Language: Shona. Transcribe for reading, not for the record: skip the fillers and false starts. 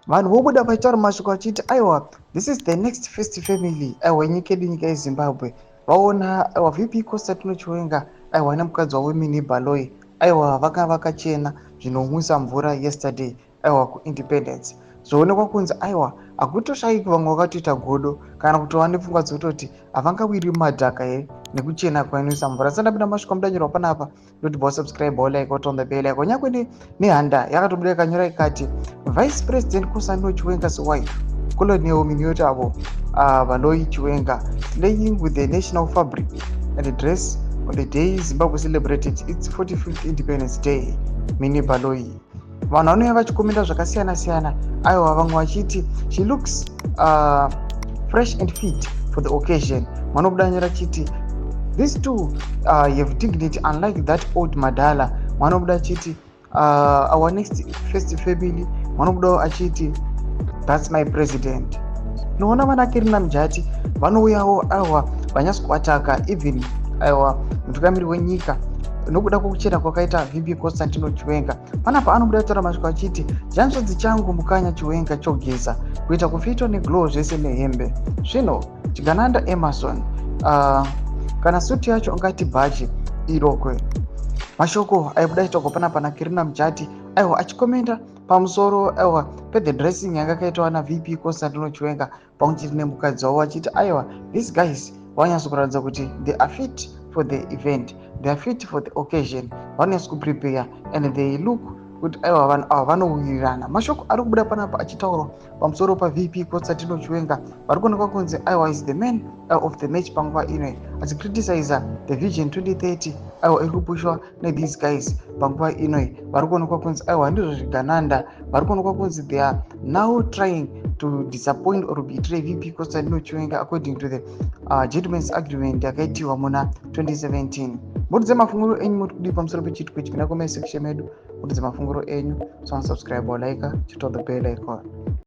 Vanhu vobuda vachitaura mashoko vachiti, "Aiwa, this is the next first family." Aiwa, nyika yedu, nyika yeZimbabwe, vaona, aiwa, VP Constantino Chiwenga, aiwa, nemukadzi wavo Minnie Baloyi, aiwa, vanga vakachena zvinonwisa mvura yesterday, aiwa, kuIndependence. Zvoonekwa kunzi, aiwa, hakutoshayiki vamwe vakatoita godo kana kutova nepfungwa dzekutoti havangawiri mumadhaka here nekuchena kwainwisa mvura. Sandapinda masvika mudanyorwa panapa, ndoti bosubscribe, like, on the bell icon. Nyangwe nehanda yakatobuda ikanyora ikati, "Vice President Constantino Chiwenga's wife, Colonel Miniyothabo Baloyi Chiwenga, slaying with the national fabric and dress on the day Zimbabwe celebrated its 45th Independence Day." Minnie Baloyi. Vanhu vanouya vachikomenda zvakasiyana siyana. Aiwa, vamwe vachiti, "She looks fresh and fit for the occasion." Vanobuda nyora chiti, "These two have dignity, unlike that old madala." Vanobuda achiti, "Our next first family." Vanobudawo achiti, "That's my president." Noona vana Kerina Mujati vanouyawo, aiwa, vanyatsokuataka even, aiwa, mutungamiri wenyika nokuda kwokuchena kwakaita VP Constantino Chiwenga. Panapa anobuda kutaura mashoko achiti, "Chanzvadzi changu Mukanya Chiwenga chogeza kuita kufitwa neglow zvese nehembe zvino chigananda Emerson, kana suti yacho ungati bhachi irokwe." Mashoko aibuda achitaurwa panapa naKerina Mujati, aiwa, achikomenda pamusoro, aiwa, pethe dressing yanga kaitwa naVP Constantino Chiwenga pamwe chete nemukadzi wavo, achiti, aiwa, these guys vanyatso kuratidza kuti they are fit for the event, they are fit for the occasion, vanonyatso kuprepare and they look kuti, aiwa, vanhu ava vanowirirana. Mashoko ari kubuda panapa achitaurwa pamusoro paVP Constantino Chiwenga vari kuonekwa kunzi, aiwa, is the man of the match panguva ino, achicriticiza the Vision 2030, aiwa, iri kupushwa nethese guys panguva inoi. Vari kuonekwa kunzi, aiwa, ndizvo zvigananda. Vari kuonekwa kunzi they are now trying to disappoint or betray VP Constantino Chiwenga according to the gentleman's agreement yakaitiwa muna 2017. Mutidze mafunguro enyu, muri kudii pamusoro pechiitiko ichi? Mina comment section medu, mutidze mafunguro enyu. So subscribe or like, hit on the bell icon.